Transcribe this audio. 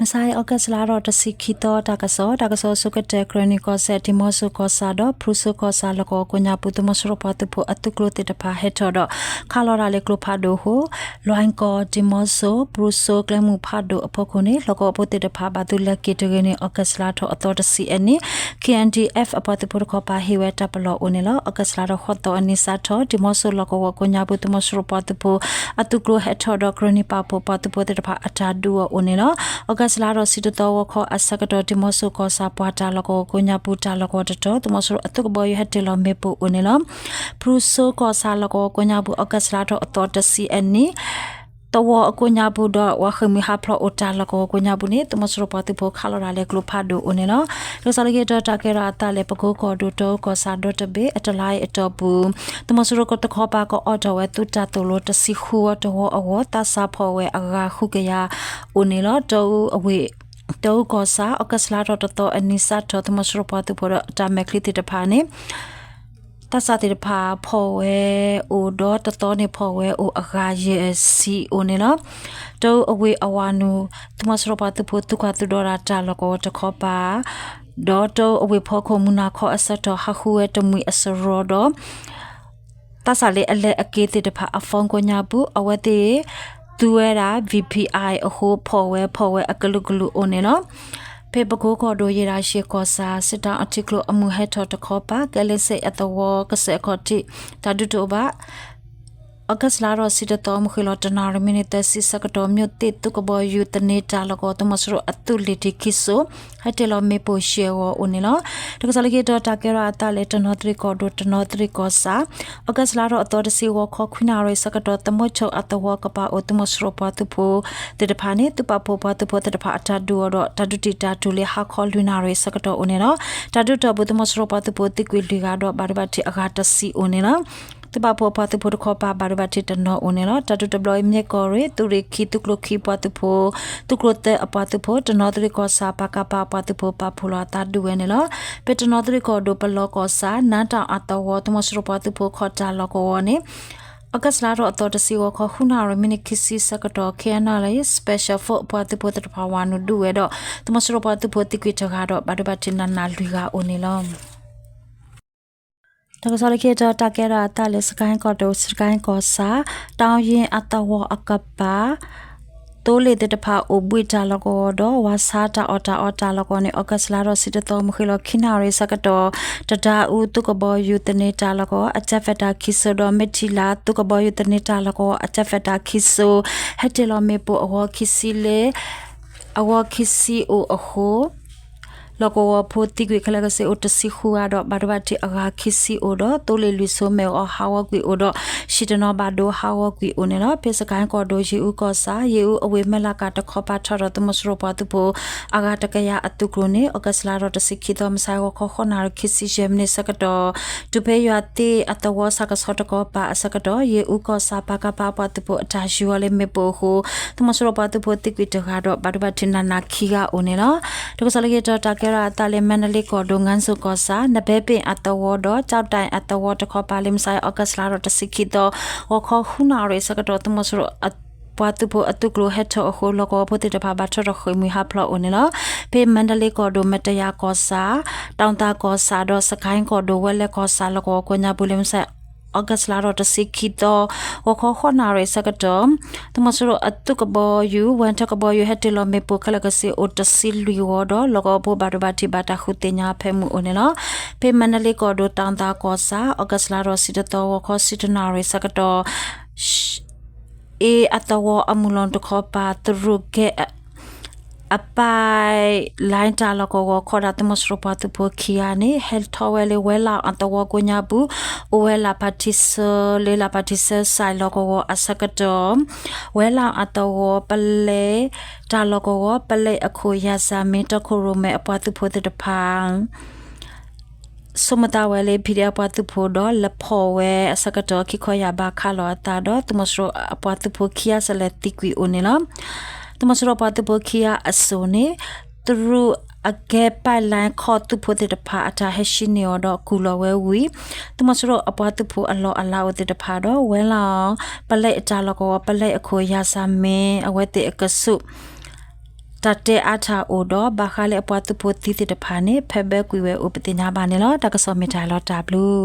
မဆါအံၤ August လါထီၣ်တဆံခံသီ တၢ်ကစီၣ်, တၢ်ကစီၣ်အဆိကတၢၢ် ကရၢနံၣ်ကီၢ်စဲၣ် ဒံၣ်မီၣ်စိၣ်ကီၢ်ဆၣ်ဒီး ဖရူစိကီၢ်ဆၣ် လီၢ်ကဝီၤကိးညါပူၤ သုးမီၤစိရိၤပှၤသုးဖိအသုးကျိၤသ့ၣ်တဖၣ် ဟဲထီၣ်ဒီး ခးလီၤတၢ်လၢကျိဖးဒိၣ်အဃိ လွဲၢ်ကီၢ် ဒံၣ်မီၣ်စိၣ် ဖရူစိ ကျဲမုၢ်ဖးဒိၣ်အဖီခိၣ်န့ၣ် လီၢ်ကဝီၤဖိသ့ၣ်တဖၣ် ဘၣ်သုးလဲၤက့ၤတဂ့ၤန့ၣ် August လါထီၣ်အသီတဆံအနံၤ K N D F အပှၤသုးဖိတခီပၤ ဟ့ၣ်ဝဲတၢ်ပလီၢ်အိၣ်န့ၣ်လီၤ. August လါထီၣ်ဃိးသီအနံၤစးထီၣ် ဒံၣ်မီၣ်စိၣ်လီၢ်ကဝီၤကိးညါပူၤ သုးမီၤစိရိၤပှၤသုးဖိအသုးကျိၤဟဲထီၣ်ဒီး ကရၢနံၣ်ပာ်ဖှိၣ်ပှၤသုးဖိသ့ၣ်တဖၣ်အတၢ်ဒုးအီၤအိၣ်န့ၣ်လီၤ. August လါထီၣ်ဆံတသီ ဂီၤခီအဆၢကတီၢ် ဒံၣ်မီၣ်စိၣ်ကီၢ်ဆၣ် ပှၢ်တၢ်လီၢ်ကဝီၤကိးညါပူၤ တၢ်လီၢ်ကဝီၤတတီၤ သုးမီၤစိရိၤအသုးကဘီယူၤဟဲတ့ၢ်လီၤမ့ၣ်ပိၢ်အိၣ်န့ၣ်လီၤ. ဖရူစိကီၢ်ဆၣ်လီၢ်ကဝီၤကိးညါပူၤ August လါထီၣ်အသီတဆံအနံၤ သဝီအကိးညါပူၤဒီး ဝၤဃ့ၢ်မှံဟးဖျိးအိၣ်တၢ်လီၢ်ကဝီၤကိးညါပူၤန့ၣ် သုးမီၤစိရိၤပှၤသုးဖိခးလီၤတၢ်လၢကျိဖးဒိၣ်အိၣ်န့ၣ်လီၤ. တၢ်ကစီၣ်လၢခံတီၤ တၢ်ကဲထီၣ်အသးလၢ ပကိကီၢ်ဒိၣ် တအူကီၢ်ဆၣ်ဒီတဘ့ၣ် အတလါအံၤအတီၢ်ပူၤ သုးမီၤစိရိၤတခီပၤ ကအီၣ်တ့ၢ်ဝဲသုးတၢ်သိၣ်လိတဆံဃုဝီတဝီအဂီၢ် သးစၢ်ဖီၣ်ဝဲအဂၤဃုကယၤအိၣ်န့ၣ်လီၤ. တအူအဝ့ၢ် တအူကီၢ်ဆၣ် August လါထီၣ်တသီအနံၤစးထီၣ် သုးမီၤစိရိၤပှၤသုးဖိဒီးတၢ်မဲာ်ချံသ့ၣ်တဖၣ်န့ၣ် သးစၢ်သ့ၣ်တဖၣ်ဖီၣ်ဝဲအိၣ်ဒီးတသီန့ၣ်ဖီၣ်ဝဲအိၣ်အဂၤယဲၢ်ဆံအိၣ်န့ၣ်လီၤ. တအူအဝ့ၢ်အဝၤနုာ် သုးမီၤစိရိၤပှၤသုးဖိသုးကွၢ်သုးဒီတၢ်လီၢ်ကဝီၤတခီပၤ ဒီးတအူအဝ့ၢ်ဖီခိၣ်မုၢ်နၤခီအဆၢကတီၢ် ဟးဃုဝဲတမှံၤအစရီဒီး သးစၢ်လၢအလဲၤအက့ၤသ့ၣ်တဖၣ်အ phone ကိးညါပူၤ အဝဲသ့ၣ်သူဝဲဒၣ် V P I အဃိ ဖီၣ်ဝဲဖီၣ်ဝဲအကလုာ်ကလုာ်အိၣ်န့ၣ်လီၤ. ဖဲပကိကီၢ်ဒိၣ် ယ့ၢ်တၢ်ရှ့ၣ်ကီၢ်ဆၣ် စစ်တောင်းအထံကျိအမုၢ်ဟဲထီၣ်တခီပၤ ကဲလ့စ့ၣ်အသဝီကစဲၢ်ခီၣ်ထံး တၢ်ဒုးတအိၣ်ဘၣ် August လါထီၣ်ဆံတသီ မုၢ်ဃ့ၢ်လီၤတနၣ်ရံၣ် မံးနံးသၢဆံဆၢကတီၢ် မျိးသ့ၣ်သုးကဘီယူၤသန့ၤတၢ်လီၢ်ကဝီၤ သုးမီၤစိရိၤအသုးလ့ၣ်ထံးခံစိၤ ဟဲတ့ၢ်လီၤမ့ၣ်ပိၢ်ယဲၢ်ဂီၤအိၣ်န့ၣ်လီၤ. တၢ်ကစီၣ်လၢခံတီၤ တၢ်ကဲထီၣ်အသးလၢ တနီသရံၣ်ကီၢ်ဒိၣ် တနီသရံၣ်ကီၢ်ဆၣ် August လါထီၣ်အသီတဆံ ဂီၤခီခွံနၣ်ရံၣ်ဆၢကတီၢ် သမူဆိအသဝီကပၤအိၣ် သုးမီၤစိရိၤပှၤသုးဖိသ့ၣ်တဖၣ်န့ၣ် သုးပာ်ဖှိၣ်ပှၤသုးဖိသ့ၣ်တဖၣ်အတၢ်ဒုးအီၤဒီး တၢ်ဒုးတံာ်တာ်တုၤလၢဟါခီလွံၢ်နၣ်ရံၣ်ဆၢကတီၢ်အိၣ်န့ၣ်လီၤ. တၢ်ဒုးတီၢ်ပူၤ သုးမီၤစိရိၤပှၤသုးဖိသံကွံာ်လွံၢ်ဂၤဒီး ဘၣ်ဒိဘၣ်ထံးအဂၤတဆံအိၣ်န့ၣ်လီၤ. သုးပာ်ဖှိၣ်ပှၤသုးဖိတခီပၤ ဘၣ်ဒိဘၣ်ထံးတနီၤအိၣ်န့ၣ်လီၤ. တၢ်ဒုးတဘျီအံၤ မ့ၢ်ကီၢ်ရ့ၣ် သုးရ့ၣ်ခံ သုးကျိၤခံပှၤသုးဖိ သုးကျိၤသၢအပှၤသုးဖိ တနီသရံၣ်ကီၢ်ဆၣ် ပကဖ အပှၤသုးဖိ ပာ်ဖှိၣ်လီၤအသးဒုးဝဲန့ၣ်လီၤ. ဖဲတနီသရံၣ်ကီၢ်ဒိၣ် ပလီကီၢ်ဆၣ် နါတၢ်အသဝီ သုးမီၤစိရိၤပှၤသုးဖိခီၣ်တၢ်လီၢ်ကဝီၤန့ၣ် August လါထီၣ်အသီတဆံ ဂီၤခီဃုနၣ်ရံၣ် မံးနံးခံဆံဆၢကတီၢ် K N L A Special Force ပှၤသုးဖိသ့ၣ်တဖၣ်ဝၤနုာ်ဒုးဝဲဒီး သုးမီၤစိရိၤပှၤသုးဖိသံကွံာ်တဂၤဒီး ဘၣ်ဒိဘၣ်ထံးနးနးလွံၢ်ဂၤအိၣ်န့ၣ်လီၤ. တၢ်ကစီၣ်လၢခံတီၤ တၢ်ကဲထီၣ်အသးလၢ စကဲၣ်ကီၢ်ဒိၣ် စကဲၣ်ကီၢ်ဆၣ် တၢ်ယ့အသဝီအကပၤ သိလ့ၣ်သ့ၣ်တဖၣ်အိၣ်ဘှံးတၢ်လီၢ်ကဝီၤဒီး ဝၤဆါတၢ်အီၣ်တၢ်အီတၢ်လီၢ်ကဝီၤန့ၣ် August လါထီၣ်ဆံတသီ မုၢ်ဃ့ၢ်လီၤခံနၣ်ရံၣ်ဆၢကတီၢ် တဒါအူသုးကဘီယူၤသန့ၤတၢ်လီၢ်ကဝီၤ အကြမ်းဖက်တပ်ခံစိၤဒီး မိထံလးသုးကဘီယူၤသန့ၤတၢ်လီၢ်ကဝီၤ အကြမ်းဖက်တပ်ခံစိၤ ဟဲတ့ၢ်လီၤမ့ၣ်ပိၢ်အဂီၤခံဆံလၢ အဂီၤခံဆံအိၣ်အဃိ လီၢ်ကဝီၤဖိသံကွံာ်ခဲလၢာ်ကစ့ၢ်အိၣ်တဆံဃုဂၤဒီး ဘၣ်ဒိဘၣ်ထံးအဂၤခံဆံအိၣ်ဒီး သိလ့ၣ်လွံၢ်စိၤမ့ၣ်အူအီၣ်ဟးဂီၤကွံာ်အိၣ်ဒီး ဟံၣ်တနီၤဘၣ်ဒိဟးဂီၤကွံာ်အိၣ်န့ၣ်လီၤ. ဖဲစကဲၣ်ကီၢ်ဒိၣ် ယ့ၣ်အူကီၢ်ဆၣ် ယ့ၣ်အူအဝ့ၢ်မဲၢ်လးကၤတခီပၤထီၣ်ဒီး သုးမီၤစိရိၤပှၤသုးဖိ အဂၤတကယၤအသုးကျိၤန့ၣ် August လါထီၣ်တဆံခံသီ မုၢ်ဆါဂီၤခီ ဃိးနၣ်ရံၣ်ခံဆံယဲၢ်မံးနံးဆၢကတီၢ် တုၤဖဲယွၤသ့ၣ်အသဝီဆၣ်ကဆီတကီၢ်ပၤအဆၢကတီၢ် ယ့ၣ်အူကီၢ်ဆၣ် ပကဖ အပှၤသုးဖိအတၢ်ယူၤအီၤလၢမ့ၣ်ပိၢ်အဃိ သုးမီၤစိရိၤပှၤသုးဖိသံကွံာ်တဂၤဒီး ဘၣ်ဒိဘၣ်ထံးနးနးခံဂၤအိၣ်န့ၣ်လီၤ. တၢ်ကစီၣ်လၢခံတီၤ တၢ်ကဲထီၣ်အသးလၢ မါဒလ့ကီၢ်ဒိၣ် ငါးစုံကီၢ်ဆၣ် နဘဲပ့ၣ်အသဝီဒီး ကၠီၣ်တဲၣ်အသဝီတခီပၤ လၢမုၢ်ဆါအံၤ August လါထီၣ်တဆံခံသီ ဂီၤခီဃုနၣ်ရံၣ်ဆၢကတီၢ် သုးမီၤစိရိၤပှၤသုးဖိအသုးကျိၤဟဲထီၣ်အဃိ လီၢ်ကဝီၤဖိသ့ၣ်တဖၣ်ဘၣ်ထီၣ်ထီၣ်ဃ့ၢ်မှံဟးဖျိးအိၣ်န့ၣ်လီၤ. ဖဲမါဒလ့ကီၢ်ဒိၣ် မတယၤကီၢ်ဆၣ် တီၤသးကီၢ်ဆၣ်ဒီး စကဲၣ်ကီၢ်ဒိၣ် ဝဲလဲၣ်ကီၢ်ဆၣ် လီၢ်ကဝီၤကိးညါပူၤ လၢမုၢ်ဆါ August လါထီၣ်တဆံခံသီ ဂီၤခီဃိးနၣ်ရံၣ်ဆၢကတီၢ် သုးမီၤစိရိၤအသုးကဘီယူၤ ဝဲထၢကဘီယူၤ ဟဲတ့ၢ်လီၤမ့ၣ်ပိၢ်ခဲလၢာ်ကစ့ၢ်အိၣ်တဆံလွံၢ်ဂီၤဒီး လီၢ်ကဝီၤဖိဘၣ်ဒိဘၣ်ထံးဘၣ်တၢ်ဃုသ့ၣ်ညါဖဲမုၢ်အိၣ်န့ၣ်လီၤ. ဖဲမါဒလ့ကီၢ်ဒိၣ် တီၤသးကီၢ်ဆၣ် August လါထီၣ်ဆံတသီ ဂီၤခီဆံတၢနၣ်ရံၣ်ဆၢကတီၢ် အ့အသဝီအမုၢ်လီၤတခီပၤ တရူးကဲ အ pipeline တၢ်လီၢ်ကဝီၤ ခီဒၣ်သုးမီၤစိရိၤပှၤသုးဖိခံဂၤန့ၣ် ဟဲထီၣ်ဝဲလၢ ဝဲလၣ်အသဝီကိးညါပူၤ အိၣ်ဝဲလၢပၣ်ထံဆၢ လၢလၢပၣ်ထံဆၢ site လီၢ်ကဝီၤအဆၢကတီၢ် ဝဲလၣ်အသဝီ ပလဲ တၢ်လီၢ်ကဝီၤ ပလဲအခိၣ် ယၤစၢ်မ့ၣ် တီခိၣ်ရိၣ်မဲအပှၤသုးဖိသ့ၣ်တဖၣ် ဆိကမိၣ်သးဝဲလၢ PDF ပှၤသုးဖိဒီး လဲၤဖီၣ်ဝဲအဆၢကတီၢ် ခံခီယၢ်ဘးခးလီၤအသးဒီး သုးမီၤစိရိၤအပှၤသုးဖိခံဂၤ ဆဲးလဲၤသံကွံာ်အိၣ်န့ၣ်လီၤ. သုးမီၤစိရိၤပှၤသုးဖိခံဂၤအစိၤန့ၣ် တရူးအကဲ pipeline ခီၣ်သုးဖိသ့ၣ်တဖၣ် အတၢ်ဟဲဟံးန့ၢ်အီၤဒီး ကူၣ်လီၤဝဲဝံၤ သုးမီၤစိရိၤအပှၤသုးဖိအလီၢ်အလၤအိၣ်သ့ၣ်တဖၣ်ဒီး ဝဲလၣ် ပလဲအတၢ်လီၢ်ကဝီၤ ပလဲအခိၣ် ယၤစၢ်မ့ၣ် အဝဲသ့ၣ်အကဆူး တၢ်တဲအါထီၣ်အိၣ်ဒီး ဘၣ်ဃးလၢအပှၤသုးဖိသံသ့ၣ်တဖၣ်န့ၣ် ဖဲဘၢကွံာ်ဝဲအိၣ် ပသ့ၣ်ညါဘၣ်န့ၣ်လီၤ. တၢ်ကစီၣ်မ့ၢ်တၢ်လီၤတၢ်ဘျုး